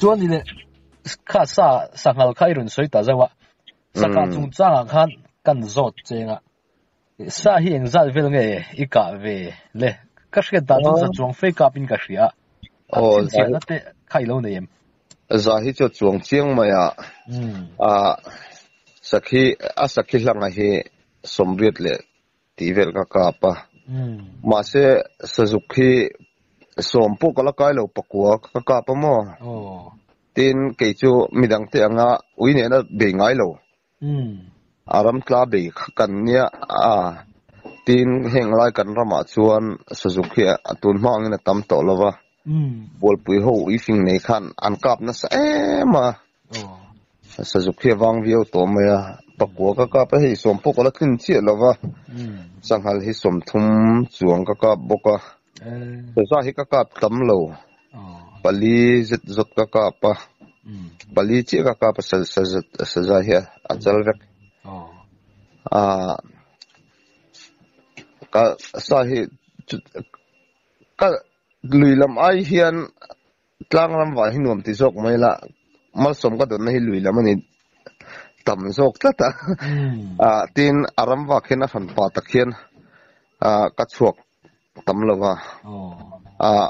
Chuan ile kha sa sanghal kha i rawn sawi ta zauh a, saka chungchangah khan kan zawt cheng a, sa hi engzat vel nge i kah ve le? Ka hriat dan chu za chuang fei kap in ka hria a, a chhinchhiahna te kha i lo nei em? Za hi chu a chuang chiang mai a, sakhi a sakhi hlanga hi sawmriat leh tih vel ka kap a, mahse sazuk hi sawm pawh ka la kai lo pakua ka kap a maw? Tin kei chu midang te anga ui nena bei ngai lo, a ram tla bei kha kan nia a, tin heng lai kan ramah chuan sazuk hi a tun hma angin a tam tawh lo va, bualpui ho ui fing nei khan an kap nasa em a. Sazuk hi a vang viau tawh mai a, pakua ka kap a, hei sawm pawh ka la tlin chiah lo va, sanghal hi sawmthum chuang ka kap bawk a, saza hi ka kap tam lo, pali zet zawt ka kap a, pali chiah ka kap a saza hi a chal vek, ka sa hi ka lui lam ai hian. Tlang ram vah hi nuam ti zawk mai la, malsawm ka dawnna hi lui lam a ni tam zawk tlat a. Ah tin a ram vak hian a hran pa tak hian ah ka chhuak tam lo va, ah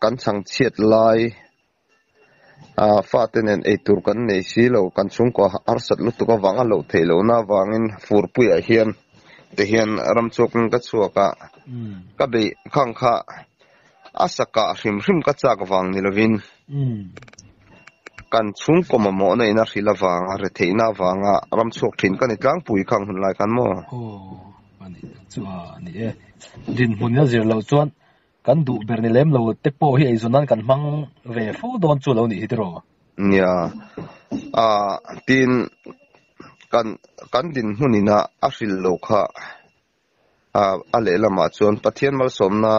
kan chhang chhiat lai ah fate nen eitur kan nei si lo, kan chhungkaw harsat lutuk avang a loh theih lohna avangin furpuiah hian ti hian ram chhuakin ka chhuak a, ka beih khang kha A sakah hrim hrim ka chak vang ni lovin kan chhungkaw mamawhna in a hrilh avanga retheihna avanga ram chhuak thin ka ni tlangpui khang hun lai khan maw? Aw, a nih tak chu a ni e. Dinhmun a zir loh chuan kan duh ber ni lem lo te pawh hi eizawn nan kan hmang ve fo dawn chu lo nih hi tiraw? Nia, a tin kan kan dinhmun ina a hrilh lo kha A lehlamah chuan Pathian malsawmna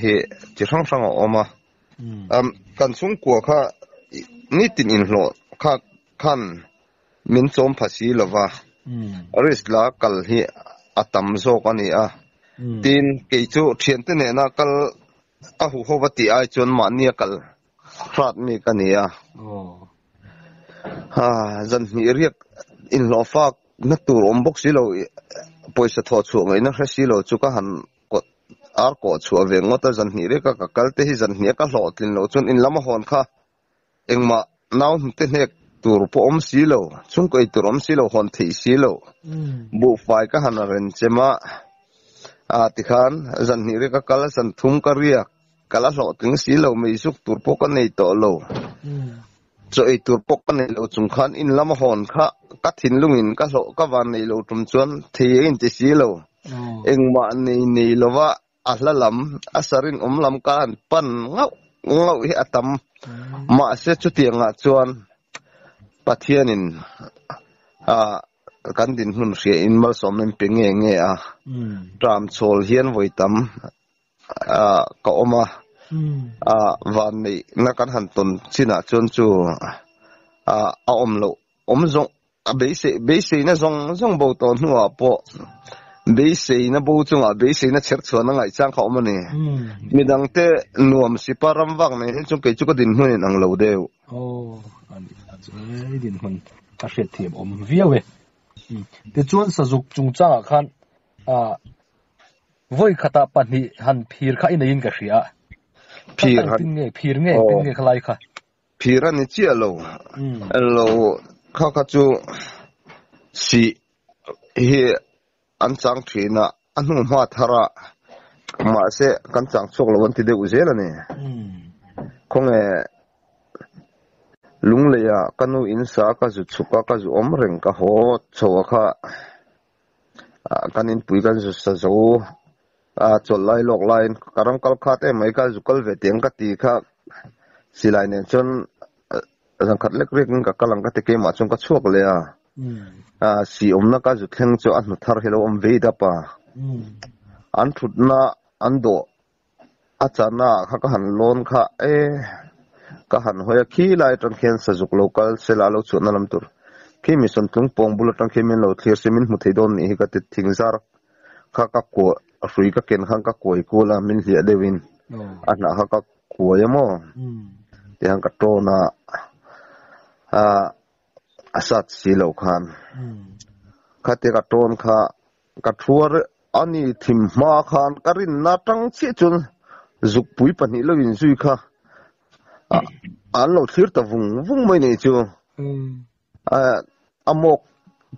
hi chi hrang hrang a awm a. Kan chhungkua kha nitin inhlawh kha khan min chawm pha si lo va, risk la kal hi a tam zawk a ni a. Tin, kei chu thiante nena kal a huho va tih ai chuan mahnia kal hrat mi ka ni a. Zan hnih riak inhlawh fak na tur awm bawk si lo, pawisa thawh chhuah ngaihna hre si lo chu ka han kawt ar kawh chhuah ve ngawt a, zan hnih riaka ka kal te hi zan hnih a ka hlawhtlin loh chuan in lama hawn kha engmah nau hnute hnek tur pawh awm si lo, chhungkaw ei tur awm si lo, hawn theih si lo, buhfai ka han ren chem a, tikhan zan hnih riaka kal a zan thum ka riak. Ka la hlawhtling si lo, meizuk tur pawh ka nei tawh lo. Chaw ei tur pawh ka nei lo chung khan in lama hawn kha ka thinlungin ka hlawh ka van nei lo tum chuan thei a inti si lo. Engmah nei nei lova a hla lam, a sarin awm lam ka han pan ngauh ngauh hi a tam. Mahse chutiangah chuan Pathianin kan dinhmun hria in malsawm min pe nge nge a, ṭam chhawl hian vawi tam ka awm a, van neihna kan han tawn chinah chuan chu a awm loh awm zawng a beisei beiseina zawng zawng bo tawh hnuah pawh beiseina bo chungah beiseina chher chhuahna ngaihchang kha a awm a ni. Midangte nuam sipa ram vak nei hi chu kei chu ka dinhmun in ang lo deuh. Aw, a nih a chu e, i dinhmun ka hriatthiam awm viau e. Tichuan sazuk chungchangah khan Vawi khatah pahnih han phir kha i neiin ka hria a. Phir han tin nge, phir nge engtin nge khalai kha? Phir a ni chiah lo. Lo kha kha chu sih hi an chang thin a, a hnu hma thar a, mahse kan chang chhuak lo an ti deuh zel a ni. Khawnge Lungleia ka nu in sa ka zu chhuk a, ka zu awm reng ka haw chho a kha. Kan inpui kan zu sa zo a chawlh lai lawk laiin ka ram kal khat em mai kha zu kal ve teh ang ka ti kha silai nen chuan zan khat lek lek in ka kal ang ka ti keimah chuan ka chhuak leh a a si awmna ka zu thleng chu a hnu thar hi lo awm vei dap a an thutna an dawh A chana kha ka han lawn kha e, ka han hawi a, khi lai atang khian sazuk lo kal se la a lo chhuahna lam tur khi mi sawntlung pawng bul atang khian min lo thlir se min hmu thei dawn nih hi ka ti thing zar kha ka kuah hrui ka ken khan ka kuai kual a min hliah deuhin a hnah kha ka kuai a maw tihian ka tawn a. A a sat si lo khan. Khatia ka tawn kha ka thuar ani thim hma khan ka rinna tang chiah chuan zukpui pahnih lo inzui kha an lo thlir ta vung vung mai nei chu. A mawk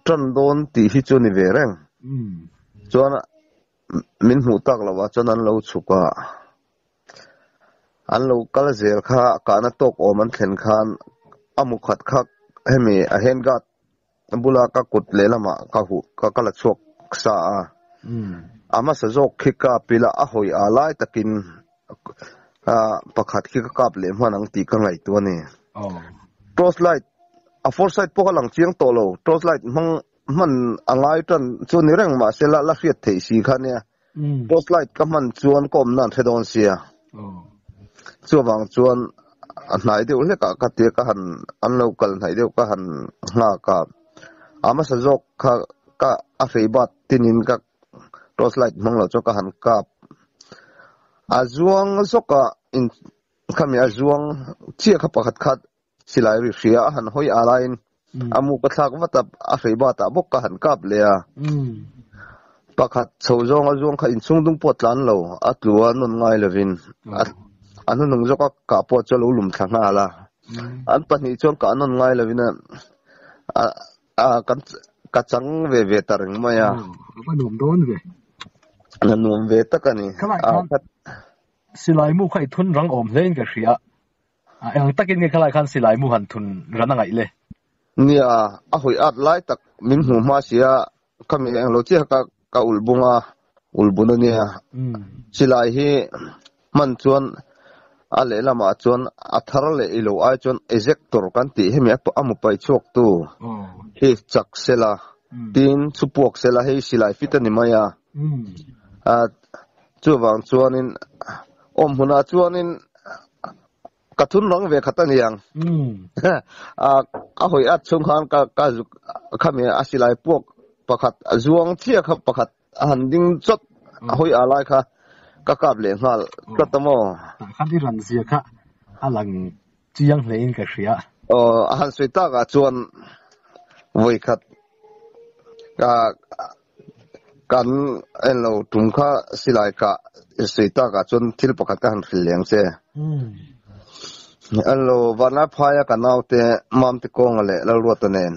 tan dawn tih hi chu a ni ve reng. Chuan min hmuh tak loh ah chuan an lo chhuk a. An lo kal zel kha kahna tawk awm an thlen khan a mu khat kha hemi a hand guard bula ka kut lehlamah ka huh ka ka la chhuak sa a. A hmasa zawk khi kap ila a hawi a lai takin pakhat khi ka kap leh hman ang tih ka ngaihtuah a ni. Torch light a foresight pawh ka lang chiang tawh lo torch light hmang hman a ngai tan chu ni reng mahse la la hriat theih si kha nia. Torch light ka hman chuan ka awmna an hre dawn sia. Chuvang chuan a hnai deuh hlek ah ka tia ka han an lo kal hnaih deuh ka han nghak a. A hmasa zawk kha ka a hrei bat tinin ka torch light hmang lo chuan ka han kap. A zuang zawk a in khami a zuang chiah kha pakhat kha Silai ri hria a han hawi a laiin a mu ka thlak vat a, a hrei batah bawk ka han kap leh a. Pakhat chho zawng a zuang kha inchhung dung pawh tlan lo, a tlu a nawn ngai lovin a hnunung zawk a kah pawh chu a lo lum thla nghal a. An pahnih chuan kah nawn ngai lovin a a kan ka chang ve ve ta reng mai a. A va nuam dawn ve. A nuam ve tak a ni. Silai mu kha i thun rang awm hlein ka hria. A eng takin nge khalai khan silai mu han thun ran a ngaih le? Nia, a hawi at lai tak min hmuh hma sia, ka mi eng lo chiah ka ka ulh bung a, ulh bun a nia. Silai hi hman chuan a lehlamah chuan a thar leh i lo ai chuan ejector kan tih hemi a mu pai chhuak tu hi chak sela, tin chu puak sela hei silai fit a ni mai a. Chuvang chuanin awm hmunah chuanin ka thun rang ve khat a niang. A hawi at chhung khan ka ka zuk khami a silai puak pakhat a zuang chiah kha pakhat a han ding chawt a hawi a lai kha ka kap leh nghal tlat a maw. Tah khan i ran zia kha a lang chiang hle in ka hria. Aw a han sawi takah chuan vawi khat ka Kan en lo tum kha silai kah sawi takah chuan thil pakhat ka han hrilh leng che. En lo Vanlai phaia ka naute Mamte Kawnga leh Lalruata nen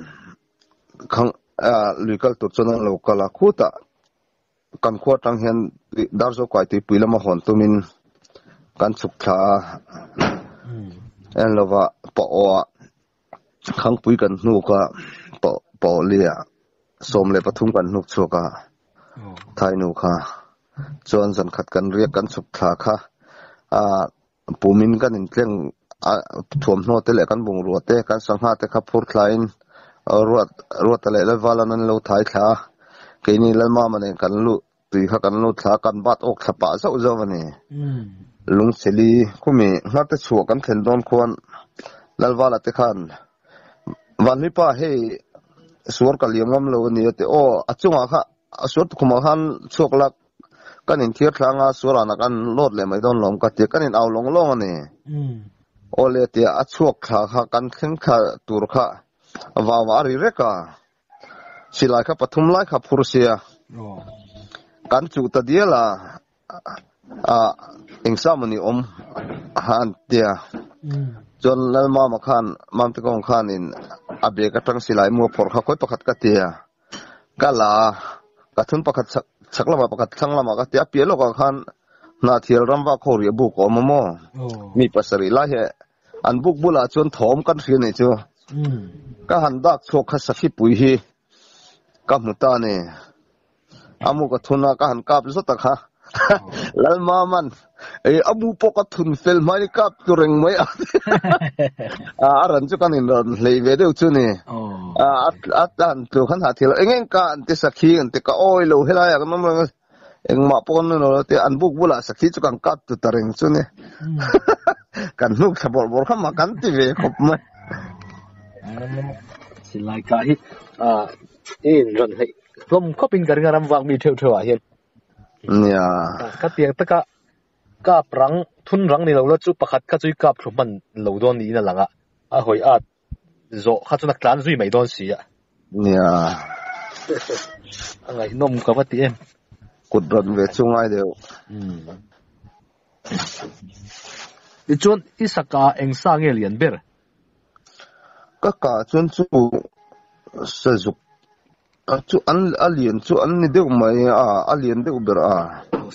khang lui kal tur chuan an lo kal a, khutah kan khua atang hian Darzokai tuipui lama hawn tumin kan chhuk thla a, en lova pawh Khangpui kan hnuk a, Pawhlia 13 kan hnuk chhuak a, Thainu kha chuan zan khat kan riak kan chhuk thla kha a pumin kan intleng a thuamhnaw te leh kan bungrua te kan sangha te kha phur thlain ruat ruata leh Lalvalan an lo thai thla a, keini Lalmama nen kan luh tui kha kan lut thla kan bat awk thla pah zauh zauh a ni. Lungcheli khumi ngharte chhuah kan thlen dawn khuan Lalvala te khan Vanhlipa hei suar ka liam ngam lo a ni a ti. Aw a chungah kha a suar tukhumah khan chhuak lak kan inthiar thla anga suar anah kan lawt leh mai dawn lawm ka ti a, kan in au lawng lawng a ni. Aw le tia a chhuak thla kha kan thleng thla tur kha vau a ri rek a. Silai kha pathum lai kha phur sia. Kan chuh ta dial a, a engsa maw ni awm han tia. Chuan Lalmama khan, Mamte kawng khanin a bag atang silai mu a phawrh kha khawi pakhat ka tia. Ka la a, ka thun pakhat chak chak lamah pakhat thlang lamah ka tia. A piah lawkah khan Hnahthial ram vak ho riah buk a awm a maw? Mi pasarih lai hi An buk bulah chuan thawm kan hria nih chu. Ka han dak chhuak kha sakhi pui hi ka hmu ta ni. A mu ka thun a, ka han kap zawt a kha. Lalmaman, ei a mu pawh ka thun fel hmai ni kap tu reng mai a. A ran chu kan inrawn hlei ve deuh chu ni. A a han tlu khan ha thil eng eng ka an ti sakhi an ti ka awi lo helai ah kan awm reng a. Engmah pawh kan lo ti an buk bulah sakhi chu kan kap tu ta reng chu ni. Kan hnuk thla bawrh bawrh kha mah kan ti ve khawp mai. Silai kah hi i inrawn hleih hlawm khawp in ka ring a ram vak mi theuh theuh ah hian. Nia. Ka tiang taka kap rang thun rang ni lo la chu pakhat kha chu i kap thlu hman lo dawn niin a lang a, a hawi at. Zawh kha chuan a tlan zui mai dawn si a. Nia. A ngaihnawm ka va ti em. Kut rawn ve chu ngai deuh. Umm. Tichuan i saka eng sa nge lian ber? Ka kah chuan chu sazuk chu an a lian chu an ni deuh mai a, a lian deuh ber a.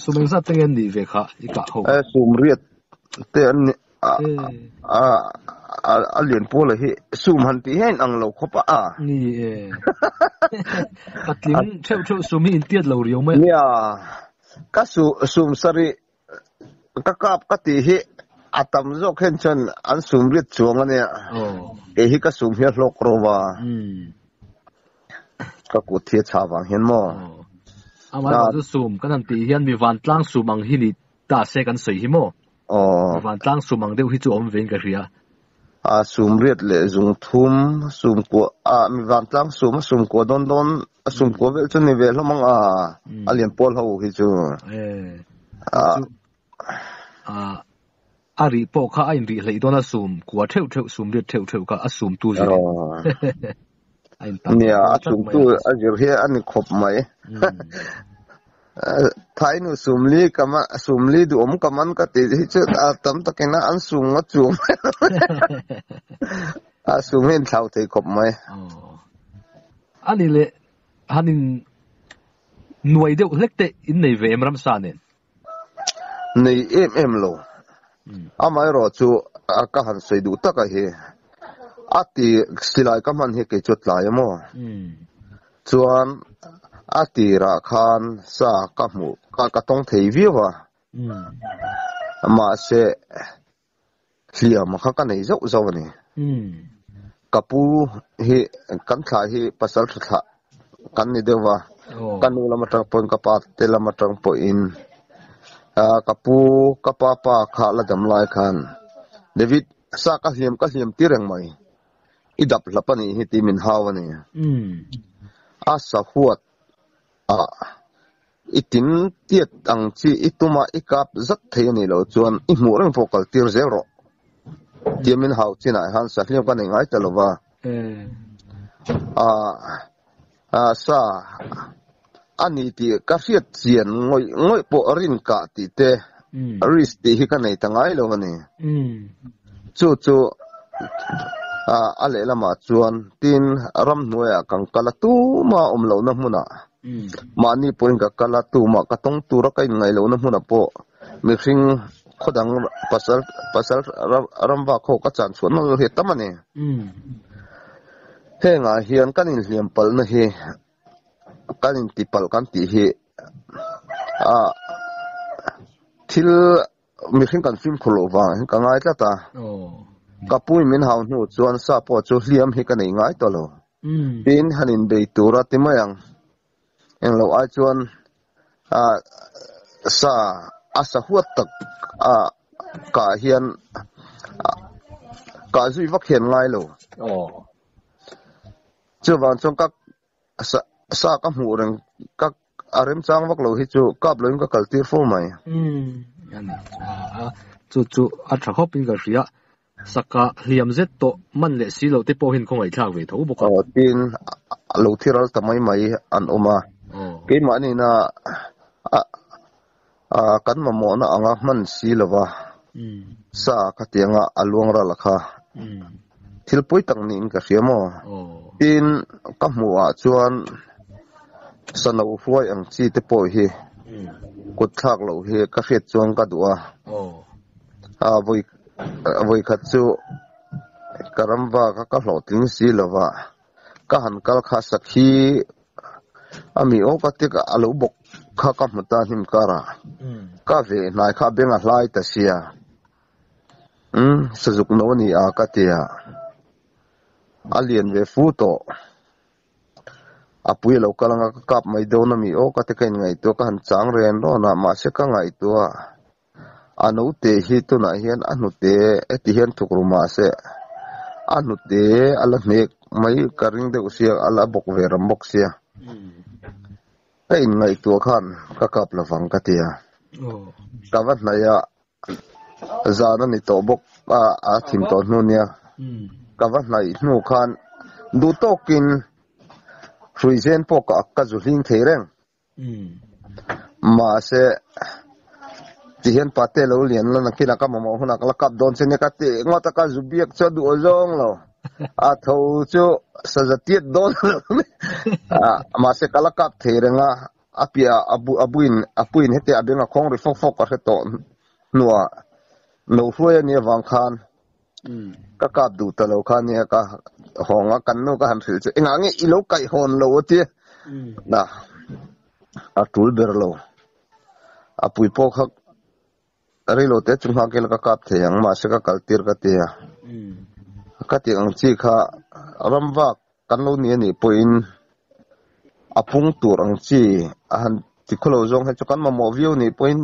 Sum engzat te nge an nih ve kha i kah ho kha? E sum riat te an ni a a a lian pawl hi sum han tih hian ang lo khawp a. Ni e. Patling theuh theuh sum hi intiat lo riau mai a. Nia, ka su sum sarih Ka kap ka tih hi a tam zawk hian chuan an sum riat chuang a nia. Kei hi ka sum hi a hlawk ro va. Ka kut hi a chhah vang hian maw. Amah chu sum kan han tih hian mi vantlang sum ang hi ni ta se kan sawi hi maw. Mi vantlang sum ang deuh hi chu awm vein ka hria. A sum riat leh zung thum sum kua a mi vantlang sum a sum kua dawn dawn a sum kua vel chu ni ve hlawm ang a a lian pawl ho hi chu. A rih pawh kha a inrih hleih dawn a sum kua theuh theuh sum riat theuh theuh kha a sum tu zir in a in tam Nia a sum tu a zir hi a ni khawp mai. Thainu sumli ka man sumli duhawm ka man ka tih hi chu a tam takin a an sum nga chuang a sum hi an thlau thei khawp mai. Ani leh han in nuai deuh hlek te in nei ve em ramsa nen? Nei em em lo. Amaherawh chu ka han sawi duh taka hi a ti silai ka hman hi kei chu a tlai a maw? Chuan a tirah khan sa ka hmuh ka ka tawng thei viau a, mahse hliam kha ka nei zauh zauh a ni. Ka pu hi kan thlah hi pasal tha thlah kan ni deuh va, ka nu lam atang pawhin ka pa te lam atang pawhin ka pu ka pa pa kha la dam lai khan David sa ka hliam ka hliam tir reng mai. I dap hlap a nih hi tih min hau a ni. A sahuat ah i tin tiat ang chi i tuma i kap zat thei a nih loh chuan i hmuh reng pawh kal tir zel rawh tia min hau chinah hian sahliam ka nei ngai ta lo va. Sa a ni tih ka hriat chian ngawih ngawih pawh rin kah tih te risk tih hi ka nei ta ngai lo a ni. Chu chu a lehlamah chuan tin ramhnuaiah kan kal a tuma awm lohna hmunah mahni pawhin ka kal a tumah ka tawng tura ka inngaih lohna hmunah pawh mihring khawdang pasal pasal ramvak ho ka chan chhuah nawlh hi a tam a ni. Hengah hian kan inhliam palhna hi kan inti palh kan tih hi ah thil mihring kan fimkhur loh vang hian ka ngai tlat a. Ka pui min hau hnu chuan sa pawh chu hliam hi ka nei ngai tawh lo. Tin han inbei tur a ti mai ang. Englo ai chuan ah sa a sa huat tak a kah hian kah zui vak hian ngai lo. Chuvang chuan ka sa sa ka hmuh reng ka a remchang vak lo hi chu kap loin ka kal tir fo mai. Chu chu a tha khawp in ka hria. Saka hliam zet tawh man leh si loh te pawh hian khawngaih thlak ve tho bawk a. Aw tin a lo thi ral ta mai mai an awm a. Keimahniina a a kan mamawhna anga hman si lova sa khatianga a luang ral kha thil pawi tak niin ka hria maw. Tin ka hmuh ah chuan sano hruai ang chi te pawh hi kut thlak loh hi ka hriat chuan ka duh a. A vawi Vawikhat chu ka ram vak a ka hlawhtling si lova, ka han kal kha sakhi a mi awk a tek a lo bawk kha ka hmu ta hnim karah ka veh hnai kha a beng a hlai ta sia, umm sazuk no a ni a ka ti a, a lian ve fu tawh. A pui a lo kal anga ka kap mai dawn a mi awk a te ka inngaihtuah ka han chang ren rawn a mahse ka ngaihtuah. A naute hi tunah hian a hnute heti hian thuk ru mah se a hnute a la hnek mai ka ring deuh sia a la bawk ve ram bawk sia ka inngaihtuah khan ka kap lovang ka ti a ka va hnaih a zan a ni tawh bawk a a thim tawh hnu nia. Ka va hnaih hnu khan duh tawkin hruizen pawh ka ka zu hling thei reng. Mahse, tihian pate lo lian la nakinah ka mamawh hunah ka la kap dawn che nia ka ti ngawt a, ka zu biak chu a duh zawng lo. A tho chu saza tiat dawn lo mai. Mahse, ka la kap thei reng a, a piahah a bu a buin a puiin hetiang a beng a khawng ri fawk fawk ka hre tawh hnuah lo hruai a nih avang khan Ka kap duh ta lo kha nia ka hawng a, kan nu ka han hrilh chu engah nge i lo kaih hawn lo a tia. Na a tul ber lo. A pui pawh kha reilo te chu nghak ila ka kap thei ang mahse ka kal tir ka tia. Ka tih ang chi kha ram vak kan lo ni a nih pawhin a pung tur ang chi a han ti khaw lo zawng hi chu kan mamawh viau nih pawhin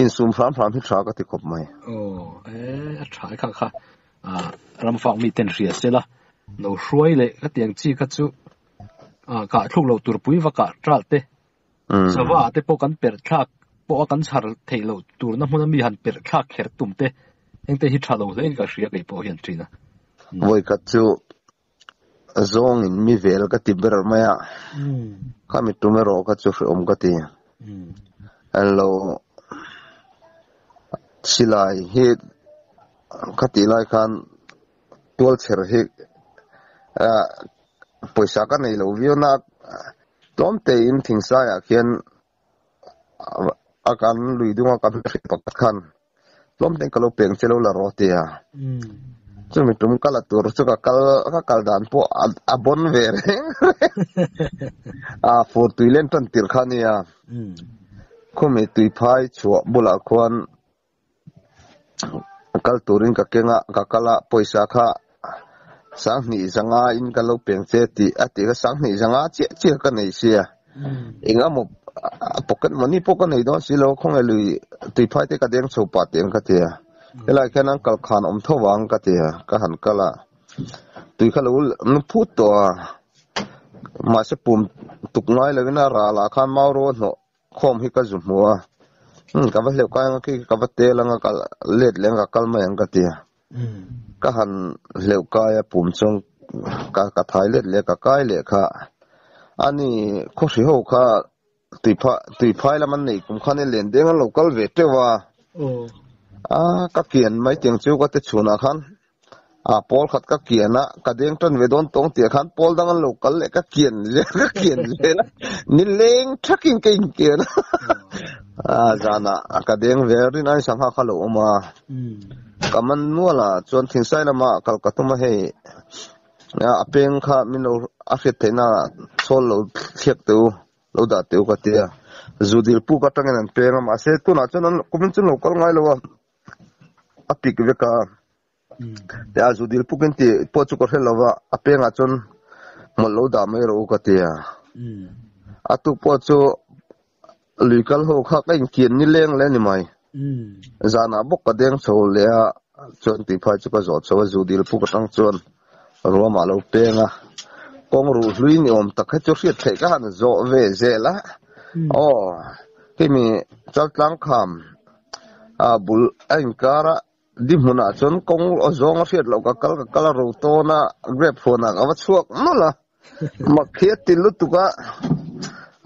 insum hram hram hi tha ka ti khawp mai. Aw e a tha kha kha ah ram fak mi ten hria se la lo hruai leh ka tiang chi kha chu ah kah thluk loh tur pui va kah tral te sava ah te pawh kan perh thlak pawh a kan chhar theih loh tur na hmun a mi han perh thlak kher tum te heng te hi tha lo hle in ka hria kei pawh hian thin a. Vawikhat chu Zawngin mi vel ka ti ber mai a, khami tum erawh kha chu hrehawm ka ti. Lo silai hi ka tih lai khan tual chher hi pawisa ka nei lo viau na tlawm tein thingsaiah khian a kan lui dung a ka hriat pakhat khan tlawm te ka lo peng che lo la rawh tia chumi tum ka la tur chu ka kal ka kal dan pawh a bon ve reng a fur tui len tan tir kha nia khumi tui phai chhuah bulah khuan kal turin ka keng a ka kal a pawisa kha sanghnih zanga in ka lo peng che tih a tih kha sanghnih zanga chiah chiah ka nei sia eng emaw pocket money pawh ka nei dawn si lo khawnge lui tui phai te ka deng chho pah tih ang ka ti a helai khian an kal khan awm tho vang ka ti a ka han kal a tui kha lo nu phut tawh a mahse pum tuk ngai lovin a ral ah khan mau ro a hnawh Khawm hi ka zu hmu a, umm ka va hleuh kai ang a khi ka va tel ang a ka let leh ang ka kal mai ang ka ti a. Ka han hleuh kai a pum chuan ka ka thai let leh ka kai leh kha ani khawhri ho kha tui tui phai lam an nei kum khan in len deng an lo kal ve teuh a. A ka kian mai tiang chu ka ti chhunah khan A pawl khat ka kian a, ka deng tan ve dawn tawng tih ah khan pawl dang an lo kal leh ka kian zel ka kian zel a, ni leng thakin ka inkian a, a zanah ka deng ve rin ai sangha kha lo awm a, ka man nual a chuan thingsai lamah kal ka tum a hei a peng kha min lo a hriat theihna chhawl lo thliak teh u lo dah teh u ka ti a, zu dil puk atangin an peng a mahse tunah chuan an kumin chu an lo kal ngai lo a. A pik vek a, te a zu dil puk in tih pawh chu ka hre lo va, a pengah chuan mawlh lo dah mai rawh u ka ti a. A tuk pawh chu lui kal ho kha ka inkian ni leng leh a ni mai. Zanah bawk ka deng chho leh a, chuan tih phai chu ka zawh chho a, zu dil puk atang chuan ruamah a lo peng a. Kawng ruh hlui ni awm tak hi chu hriat theih ka han zawh ve zel a. Aw, khimi Chaltlang kham A bul a inkar a, di hmunah chuan kawng aw zawng a hriat loh ka kal ka kal a ro tawn a, grape huanah ka va chhuak nawlh a, mak khi a ti lutuk a,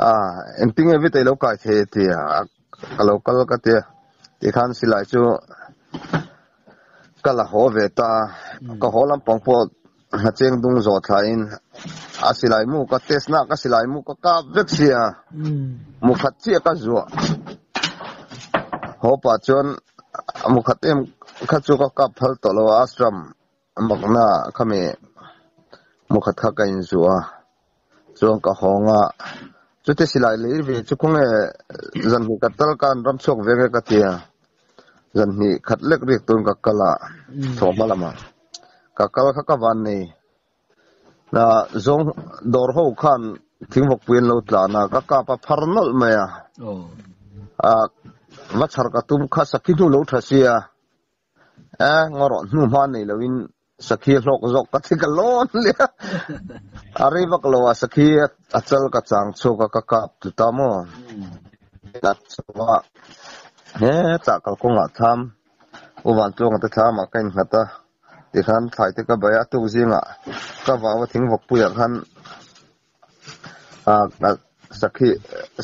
a engtin nge vita i lo kai thei a ti a, ka lo kal ka ti a, tikhan silai chu ka la haw ve ta a, ka haw lampang pawh Hacheng dung zawh thlain a silai mu ka test na ka silai mu ka kap vek sia mu khat chiah ka zuah haw pah chuan mu khat em kha chu ka kap phal tawh lo a ashram bakna khami mu khat kha ka inzuah a chuan ka hawng a chuti silai lei ve chu khawnge zan hnih khat tal khan ram chhuak ve nge ka ti a zan hnih khat lek riak tun ka kal a thawhhma lamah. Ka kal kha ka van nei. Na zawng dawr ho khan thingvawkpui an lo tlan a, ka kap a phar nawlh mai a. A va chhar ka tum kha sakhi hnu lo tha sia. E ngaw rawh hnu hma nei loin sakhi a hlawk zawk ka thi ka lawn leh a. A rei vak lo a sakhi a chal ka chang chhuak a ka kap tu ta maw. He tah kalkawngah tham. U Vantluanga te thlamah ka innghat a, Tikhan thlai te ka bei a, tuk zingah ka vau a thing vawkpuiah khan ah sakhi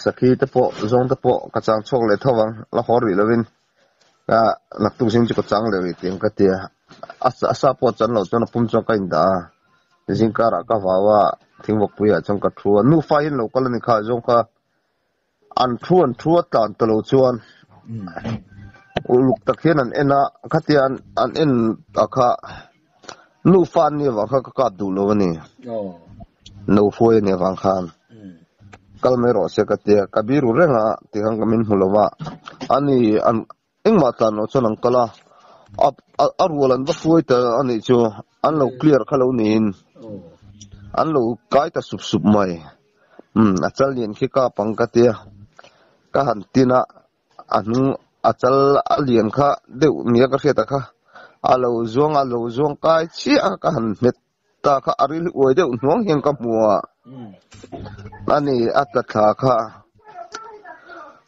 sakhi te pawh zawng te pawh ka chang chhuak leh tho ang la haw rih lovin ka naktuk zing chu ka chang leh rih tih ang ka ti a, a sa pawh chan loh chuan a pum chuan ka indah a, zing karah ka vau a thing vawkpuiah chuan ka thu a, nufa hi an lo kal a ni kha zawng kha an thu an thu a tlan ta lo chuan uluk tak hian an en a, khatia an an en a kha nufa an nih avang kha ka kap duh lo a ni. No hruai a nih avang khan kal mai rawh se ka tia, ka biru reng a tikhan ka min hmu lo va, ani an engmah tlan loh chuan an kal a, a rual an va hruai ta a nih chu an lo clear kha lo niin an lo kai ta sup sup mai. Umm a chal lian khi kap ang ka tia, ka han tin a, a hnung a chal a lian kha deuh nia ka hriat a kha a lo zuang a lo zuang kai chiah a ka han hmet ta kha a ril uai deuh hnuang hian ka hmu a, ani a tla thla kha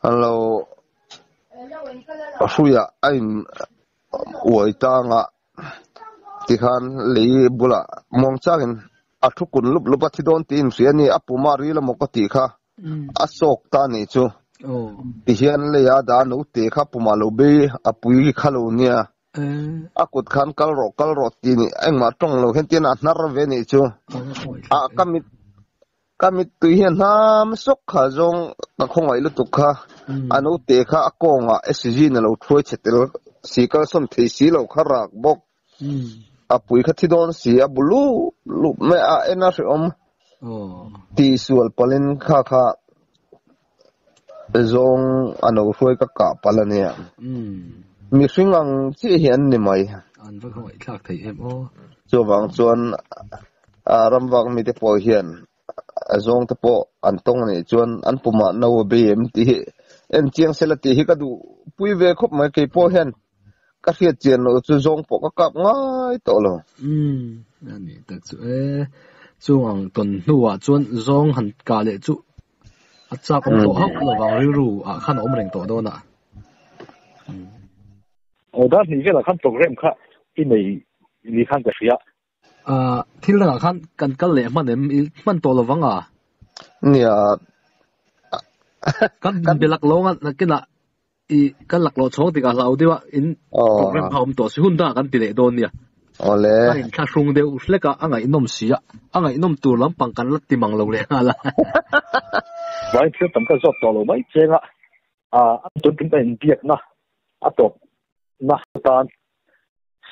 a lo hruiah a in uai tang a. Tikhan lei bulah muang changin a thu kun lup lup a thi dawn tih inhria a ni, a puma ril emaw ka tih kha a sawk ta a nih chu. Tihian leia dah naute kha pumah lo bei a pui kha lo nia, a kut khan kal rawh kal rawh tih nih engmah tawng lo hian tian a hnar ve a nih chu. A ka mit Ka mittui hian hnam sawk kha zawng ka khawngaih lutuk kha, a naute kha a kawngah SG in a lo thuai chhe tel si kalsawn thei si lo kha rak bawk, a pui kha thi dawn si a bu lup lup mai a en a hrehawm tihsual palhin kha kha zawng a no hruai ka kah palh a nia, mihring ang chiah hi an ni mai. An va khawngaih thlak thei em aw. Chuvang chuan ramvak mite pawh hian a zawng te pawh an tawng a nih chuan an pumah no a bei em tih hi en chiang sela tih hi ka duh pui ve khawp mai kei pawh hian ka hriat chian loh chu zawng pawh ka kap ngai tawh lo. Umm a nih tak chu e, chung ang tawn hnuah chuan zawng han kah leh chu a chak awm tawh hauh lovang rilru ah khan a awm reng tawh dawn a. Aw dar hnih velah khan program kha i nei ni khan ka hria. Ahh thil dangah khan kan kal leh hman em? I hman tawh lovang a? Nia. Kan be lak lo anga nakinah i kan lak loh chhawng tikah hlau deuh a in program kha awm tawh si hun dangah kan ti leh dawn nia. Awle. A inthlahrung deuh hlek a, a ngaihnawm si a, a ngaihnawm tur lampang kan la ti mang lo leh nghal a. Vai thil tam ka zawt tawh lo mai cheng a, a tun tum ka inbiakna a tawpna atan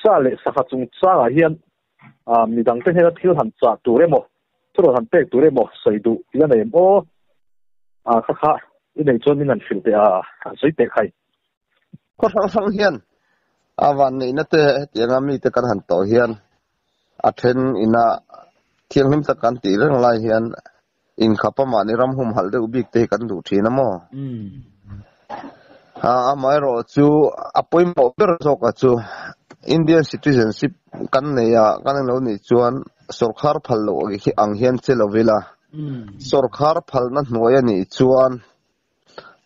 Sa leh sangha chungchangah hian midangte hnena thil han chah tur emaw, thurawn han pek tur emaw sawi duh i la nei em aw? Kha kha i nei chuan min han hrilh teh a, han sawi teh khai. Khaw hrang hrang hian a vanneihna te hetianga mite kan han tawh hian a then ina thianghlim tak kan tih reng lai hian Inkhap a mahni ram humhalh deuh bik te hi kan duh thin a maw? Amaherawh chu a pawimawh ber zawk a chu Indian citizenship kan nei a, kan eng lo nih chuan sawrkhar phal loh ang hian che lo ila, sawrkhar phalna hnuai a nih chuan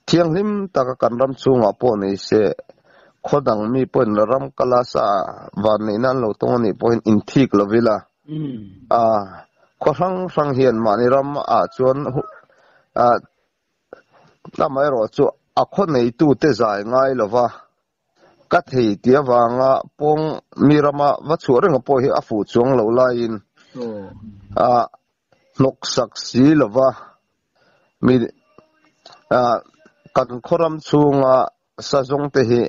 thianghlim taka kan ram chhungah pawh nei se, khaw dang mi pawhin ram kala sa vanneihna an lo tawng a nih pawhin inthik lo ila, A, khaw hrang hrang hian mahni ram ah chuan amaherawh chu a khaw neitute zai ngai lo va, ka thei tih avanga pawng mi rama va chhuah reng pawh hi a fuh chuang lo laiin a hnawksak si lo va, mi kan khaw ram chhunga Sa zawng te hi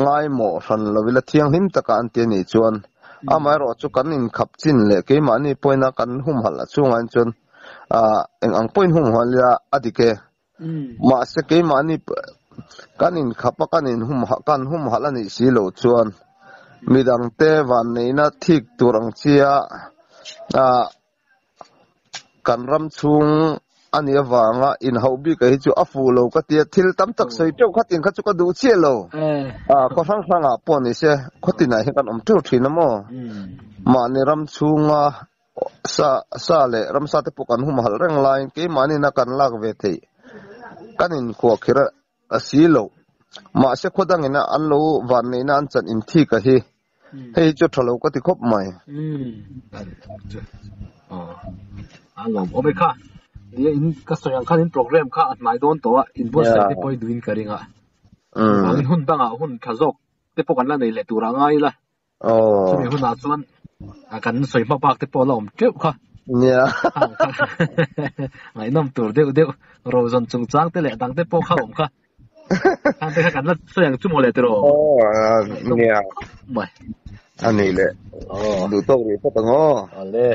ngaimawh hran lo ila thianghlim taka an ti a nih chuan amaherawh chu kan inkhap chin leh keimahni pawhin a kan humhalh a chhungah hian chuan eng ang pawhin humhalh ila a dik e. Mahse keimahni kan inkhap a kan inhumhalh kan humhalh a nih si loh chuan midangte vanneihna thik tur ang chia Kan ram chhung a nih avanga inhauh bik a hi chu a fuh lo ka tia, thil tam tak sawi teuh kha tin kha chu ka duh chiah lo. Khaw hrang hrangah pawh ni se, khaw tinah hian kan awm teuh thin a maw? Mahni ram chhunga sa sa leh ramsa te pawh kan humhalh reng laiin keimahniina kan lak ve theih kan inkhuahkhirh a si lo. Mahse khaw dangina an lo vanneihna an chan inthik a hi. Hei chu tha lo ka ti khawp mai. A lawm awm e kha. Nia in ka sawi ang khan in program kha a hnai dawn tawh a, in buatsaih te pawh i duhin ka ring a. Chuvangin hun dangah hun tha zawk te pawh kan la nei leh tur a ngai ila. Chumi hunah chuan kan sawi hma bak te pawh a la awm teuh kha. Nia. Ngaihnawm tur deuh deuh Rozawn chungchang te leh dang te pawh kha awm kha. Khang te kha kan la sawi ang chu maw le tiraw? Nia. Mai. A nih leh. Duh tawk rih phawt ang aw. Awle.